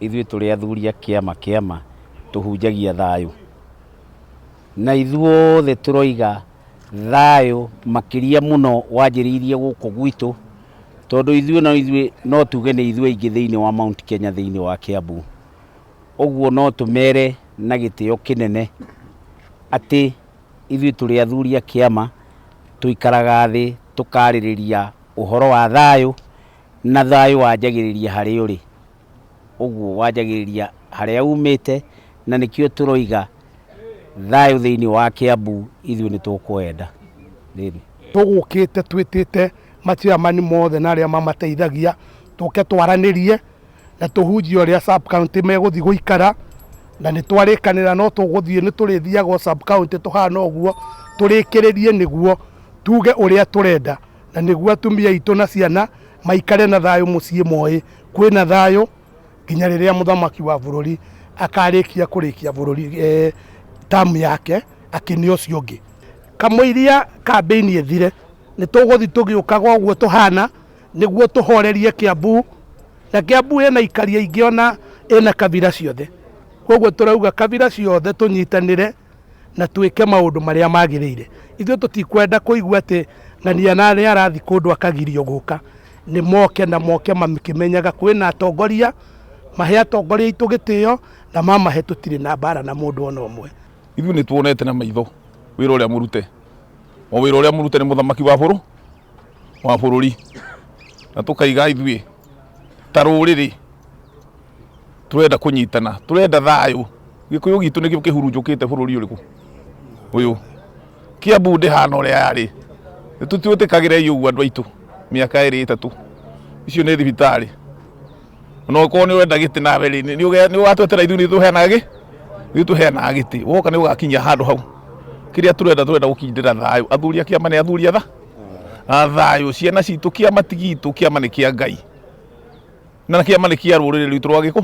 Ithuĩ tũrĩ athuri a kĩama kĩama tũhunjagia thayũ. Na ithuothe tũroiga thayũ makĩria mũno wanjĩrĩirie gũkũ gwitũ, tondũ ithuĩ no ithuĩ no tuge nĩ ithuĩ aingĩ thĩinĩ wa Mount Kenya thĩinĩ wa Kiambu. Ũguo no tũmere na gĩtĩo kĩnene atĩ ithuĩ tũrĩ athuri a kĩama, tũikaraga thĩ tũkarĩrĩria ũhoro wa thayũ, na thayũ wanjagĩrĩria harĩa ũrĩ. Ũguo wanjagĩrĩria harĩa umĩte, na nĩkĩo tũroiga thayũ thĩinĩ wa Kiambu ithuĩ nĩ tũkũwenda. Tũgũkĩte twĩtĩte machairman mothe na arĩa mamateithagia tũke twaranĩrie na tũhunjie ũrĩa sub county megũthiĩ gũikara, na nĩ twarĩkanĩra no tũgũthiĩ, nĩ tũrĩthiaga o sub county tũhana ũguo, tũrĩkĩrĩrie nĩguo tuge ũrĩa tũrenda, na nĩguo atumia aitũ na ciana maikare na thayũ mũciĩ moĩ kwĩna thayũ nginya rĩrĩa mũthamaki wa bũrũri akarĩkia kũrĩkia bũrũri tamu yake akĩne ũcio ũngĩ. Kamũiria kambĩini ĩthire, nĩ tũgũthiĩ tũgĩũkaga ũguo tũhana nĩguo tũhorerie Kiambu, na Kiambu ĩna aikari aingĩ ona ĩna kabira ciothe, koguo tũrauga kabira ciothe tũnyitanĩre na twĩke maũndũ marĩa magĩrĩire. Ithuĩ tũtikwenda kũigua atĩ ng'ania na nĩ arathiĩ kũndũ akagirio gũka, nĩ moke na moke makĩmenyaga kwĩna atongoria, mahe atongoria aitũ gĩtĩo na mamahe tũtirĩ na mbara na mũndũ ona ũmwe. Ithuĩ nĩ tuonete na maitho wĩra ũrĩa mũrute, o wĩra ũrĩa mũrute nĩ mũthamaki wa bũrũ wa bũrũri, na tũkaiga ithuĩ ta rũrĩrĩ tũrenda kũnyitana, tũrenda thayũ. Gĩkũyũ gitũ nĩkĩo kĩhurunjũkĩte bũrũri ũrĩkũ ũyũ. Kiambu ndĩhana ũrĩa yarĩ, nĩtũtwĩtĩkagĩrei ũguo andũ aitũ mĩaka ĩrĩ ĩtatũ, icio nĩ thibitarĩ. Ona okorwo nĩ ũrenda gĩtĩ nawe rĩ, nĩ ũgatwetera ithuĩ nĩ tũheanaga gĩ, ithuĩ tũheanaga gĩtĩ, woka nĩ ũgakinyia handũ hau. Kĩrĩa tũrenda tũrenda gũkindĩra thayũ, athuri a kĩama nĩ athuri a tha, a thayũ, ciana citũ, kĩama ti gitũ, kĩama nĩ kĩa Ngai, na kĩama nĩ kĩa rũrĩrĩ rwitũ rwa gĩkũ.